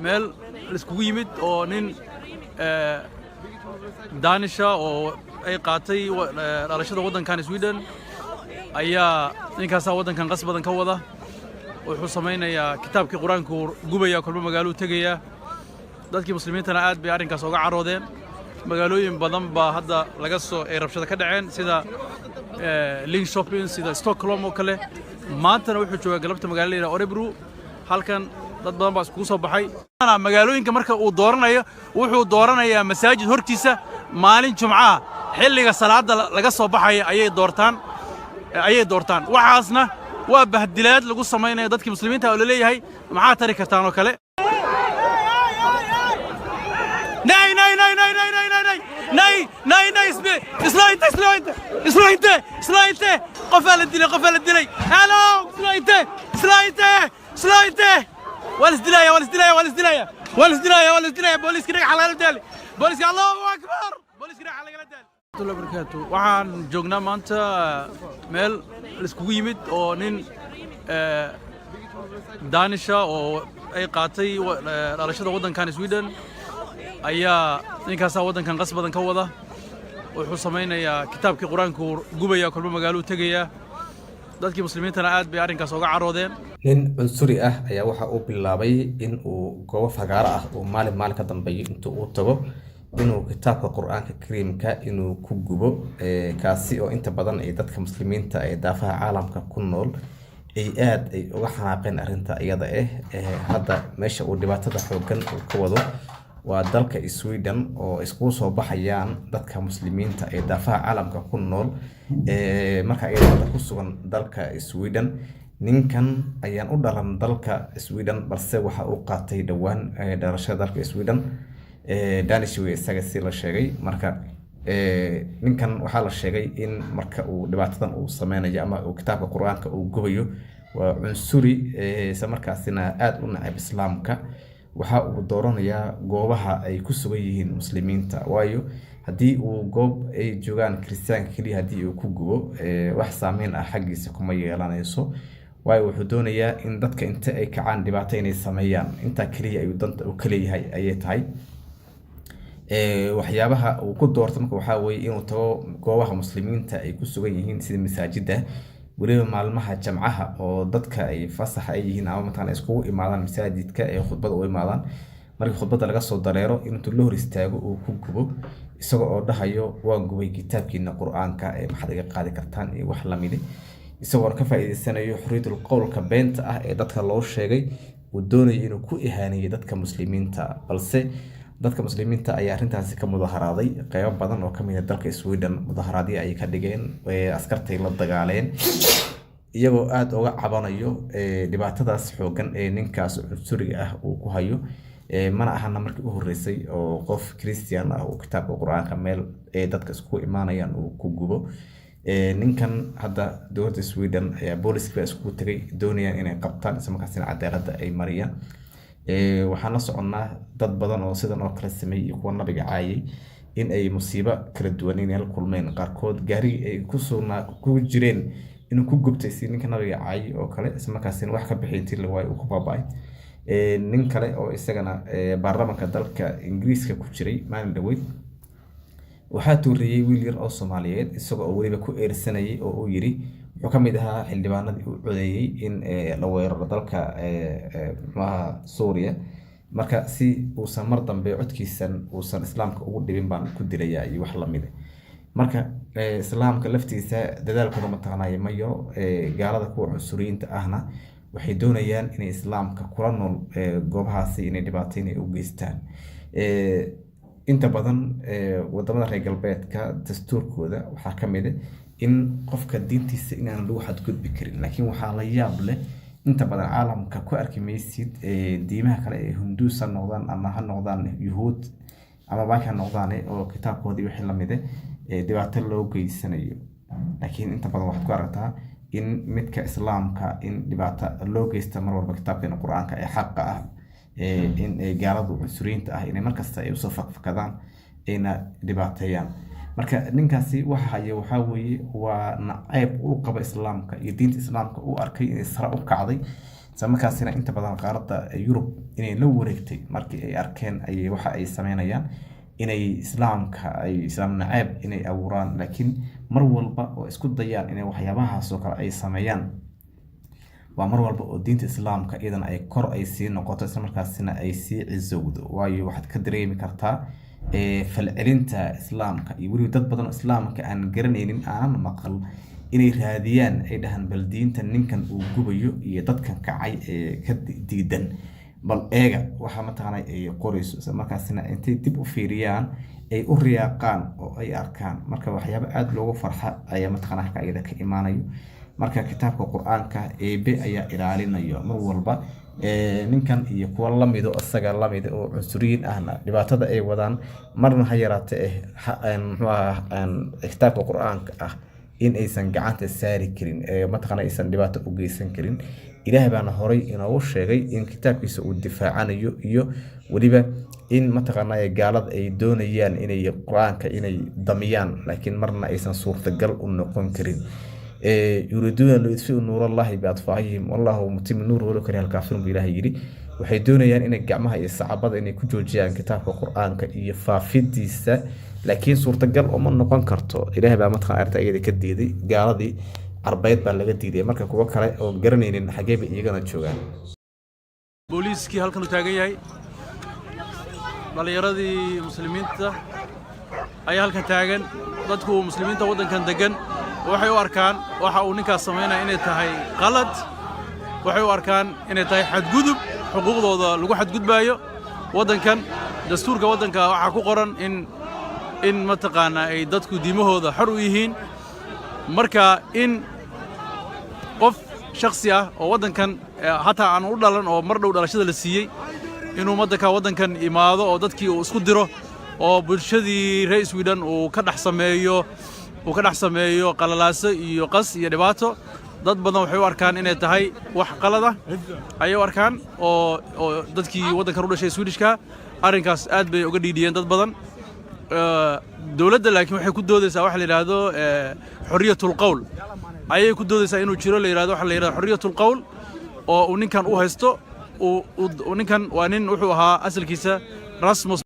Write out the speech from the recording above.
Meel laiskugu yimid oo nin Daanisha oo ay qaatay dhalashada waddankan Sweden ayaa ninkaasaa waddankan qas badan ka wada. Wuxuu samaynayaa kitaabkii Qur-aanku gubaya, kolba magaaluu tegayaa. Dadkii Muslimiintana aad bay arrinkaas oga caroodeen. Magaalooyin badan baa hadda laga soo ay rabshado ka dhaceen, sida Linköping, sida Stockholm oo kale. Maantana wuxuu joogaa galabta magaalada la yidhaha Örebro. Halkan dad badan baa iskugu soo baxay. Magaalooyinka marka uu dooranayo, wuxuu dooranayaa masaajid hortiisa maalin Jumcaha, xilliga salaada laga soo baxaya ayay doortaan. Waxaasna waa bahdilaad lagu samaynayo dadkii Muslimiinta oo laleeyahay maxaa tari kartaan oo kale. Nej, nej, nej, nej, nej, nej, nej, nej, nej, nej, nej, slå inte, slå inte, slå inte, slå inte! Qofaa la dilay, qofaa la dilay! Hallå, slå inte, slå inte, slå inte! Waa la isdilaya, waa la isdilaya, waa la isdilaya, waa la isdilaya, waa la isdilaya! Booliiska dhagaxa lagala daali! Booliiska, Allahu akbar! Booliiska dhagaxa lagala daali! Barakaatu. Waxaan joognaa maanta meel laiskugu yimid oo nin Daanisha oo ay qaatay dhalashada waddankan Sweden ayaa ninkaasaa waddankan qas badan ka wada. Wuxuu samaynayaa kitaabkii Qur-aanku gubaya, kolba magaaluu tegayaa. Dadkii Muslimiintana aad bay arrinkaas oga caroodeen. Nin cunsuri ah ayaa waxa uu bilaabay in uu goobo fagaaro ah uu maalin maalin ka dambeeyo intuu uu tago inuu kitaabka Qur-aanka Kariimka inuu ku gubo, kaasi oo inta badan ay dadka Muslimiinta ee daafaha caalamka ku nool ay aad ay uga xanaaqeen arrinta iyada ah. Hadda meesha uu dhibaatada xooggan uu ka wado waa dalka Sweden, oo iskugu soo baxayaan dadka Muslimiinta ee daafaha caalamka ku nool marka iyada hadda ku sugan dalka Sweden. Ninkan ayaan u dhalan dalka Sweden, balse waxa uu qaatay dhowaan dhalashada dalka Sweden. Danish wey isaga si la sheegay. Marka ninkan waxaa la sheegay in marka uu dhibaatadan uu sameynayo ama uu kitaabka Qur-aanka uu gubayo, waa cunsuri, isla markaasina aada u nacab Islaamka. Waxa uu dooranayaa goobaha ay ku sugan yihiin Muslimiinta, waayo haddii uu goob ay joogaan Kiristaanka keliya haddii uu ku gubo, wax saameyn ah xaggiisa kuma yeelanayso, waayo wuxuu doonayaa in dadka inta ay kacaan dhibaato inay sameeyaan. Intaa keliya ayuu danta uu ka leeyahay ayay tahay. Waxyaabaha uu ku doorto marka waxaa weeye inuu tago goobaha Muslimiinta ay ku sugan yihiin, sida masaajidda, weliba maalmaha Jamcaha oo dadka ay fasax ay yihiin ama mataqaana iskugu imaadaan masaajidka ee khudbada u imaadaan. Markii khudbadda laga soo dareero, intuu la hor istaago uu ku gubo, isaga oo dhahayo "Waan gubay kitaabkiina Qur-aanka ee maxaad iga qaadi kartaan?" iyo wax lamidi, isagoo ka faa'iideysanayo xorriyatul qowlka beenta ah ee dadka loo sheegay, uu doonayo inuu ku ihaaneeyo dadka Muslimiinta. Balse dadka Muslimiinta ayaa arrintaasi ka mudaharaaday. Qeybo badan oo kamid ah dalka Sweden mudaharaadyo ayay ka dhigeen, askartay la dagaaleen, iyagoo aada uga cabanayo dhibaatadaas xooggan ee ninkaas cunsuriga ah uu ku hayo. Mana ahana markii u horreysay oo qof Christian ah uu kitaabka Qur-aanka meel ee dadka iskugu imaanayaan uu ku gubo. Ninkan hadda dowladda Sweden ayaa booliska baa iskugu tegay, doonayaan inay qabtaan, isla markaasina cadaaladda ay mariyaan. Waxaan la soconnaa dad badan oo sidan oo kale sameeyey iyo kuwa Nabiga caayay in ay musiibo kala duwan inay la kulmeen. Qaarkood gaarigii ay ku sugnaa ku jireen inuu ku gubtay, si ninka Nabiga caayay oo kale, isla markaasina wax ka bixi intii la waayay uu ku baaba'ay. Nin kale oo isagana baarlamaanka dalka Ingiriiska ku jiray maalin dhaweyd waxaa tuuriyey wiil yar oo Soomaaliyeed, isagoo oo weliba ku eersanayay oo uu yiri, wuxuu ka mid ahaa xildhibaanadii u codeeyey in la weeraro dalka muxuaha Suuriya. Marka si uusan mar dambe codkiisan uusan Islaamka ugu dhibin baan ku dilayaa iyo wax lamid ah. Marka Islaamka laftiisa dadaalkooda mataqaanaya ma yaro. Gaalada kuwa cunsuriyiinta ahna waxay doonayaan inay Islaamka kula nool goobahaasi inay dhibaato inay u geystaan. Inta badan wadamada reer galbeedka dastuurkooda waxaa ka mid ah in qofka diintiisa inaan lagu xadgudbi karin, laakiin waxaa la yaab leh, inta badan caalamka ku arki maysid diimaha kale ee Hunduus ha noqdaan ama ha noqdaan Yuhuud ama baaki ha noqdaan oo kitaabkoodii wixii lamid ah dhibaato loo geysanayo. Laakiin inta badan waxaad ku aragtaa in midka Islaamka in dhibaato loo geysta mar walba, kitaabkeena Qur-aanka ee xaqa ah, in gaaladu cunsuriyiinta ah inay markasta ay usoo fakfakadaan ayna dhibaateeyaan. Marka ninkaasi waxa haya waxaa weeye waa nacayb uu qabo Islaamka iyo diinta Islaamka uu arkay inay sare u kacday. Isla markaasina inta badan qaaradda Yurub inay la wareegtay markii ay arkeen ayay waxa ay sameynayaan inay Islaamka ay Islaam naceeb inay abuuraan. Laakiin mar walba oo isku dayaan inay waxyaabahaas oo kale ay sameeyaan, waa mar walba oo diinta Islaamka iyadana ay kor ay sii noqoto, isla markaasina ay sii cizowdo. Waayo, waxaad ka dareemi kartaa falcelinta Islaamka iyo weliba dad badan oo Islaamka aan garanaynin, aanan maqal, inay raadiyaan, ay dhahaan: "Bal diinta ninkan uu gubayo iyo dadkan kacay ee ka diidan, bal eega waxa mataqaana ay qorayso." Isla markaasina intay dib u fiiriyaan ay u riyaaqaan oo ay arkaan. Marka waxyaabo aada loogu farxa ayaa mataqaana halka iyada ka imaanayo. Marka kitaabka Qur-aanka Eebe ayaa ilaalinayo mar walba. Ninkan iyo kuwa lamid o isaga lamid oo cunsuriyiin ahna, dhibaatada ay wadaan marna ha yaraate muxuu ahaa, kitaabka Qur-aanka ah in aysan gacanta saari karin, mataqaana aysan dhibaato u geysan karin. Ilaah baana horay inoogu sheegay in kitaabkiisa uu difaacanayo, iyo weliba in mataqaana gaalada ay doonayaan inay Qur-aanka inay damiyaan, laakiin marna aysan suurtagal u noqon karin. يريدون ليطفئوا نور الله بأفواههم والله متم نوره ولو كره الكافرون buu Ilaahay yidhi. Waxay doonayaan inay gacmaha iyo sacabada inay ku joojiyaan kitaabka Qur-aanka iyo faafidiisa, laakiin suurtagal uma noqon karto. Ilaahay baa mataqana arrinta iyada ka diiday. Gaaladii Carbeed baa laga diiday, marka kuwo kale oo garanaynin xagee bay iyagana joogaan? Booliiskii halkan uu taagan yahay, dhallinyaradii Muslimiinta ayaa halkan taagan. Dadku Muslimiinta waddankan deggan waxay u arkaan waxa uu ninkaas samaynaya inay tahay qalad. Waxay u arkaan inay tahay xadgudub xuquuqdooda lagu xadgudbaayo. Waddankan dastuurka waddanka waxaa ku qoran in mataqaanaa ay dadku diimahooda xor u yihiin. Marka in qof shakhsi ah oo waddankan hataa aan u dhalan oo mar dhow dhalashada la siiyey inuu waddanka waddankan imaado oo dadkii uu isku diro oo bulshadii reer Sweden uu ka dhex sameeyo qalalaaso iyo qas iyo dhibaato, dad badan waxay u arkaan inay tahay wax qalad ah ayay u arkaan. Oo dadkii waddankan u dhashay Swedishka arrinkaas aad bay uga dhiidhiyeen dad badan. Dowladda laakiin waxay ku doodaysaa waxa la yidhaahdo xorriyatul qowl ayay ku doodaysaa, inuu jiro la yidhahdo waxa la yidhahdo xorriyatul qowl oo uu ninkan u haysto. Ninkan waa nin wuxuu ahaa asalkiisa Rasmus.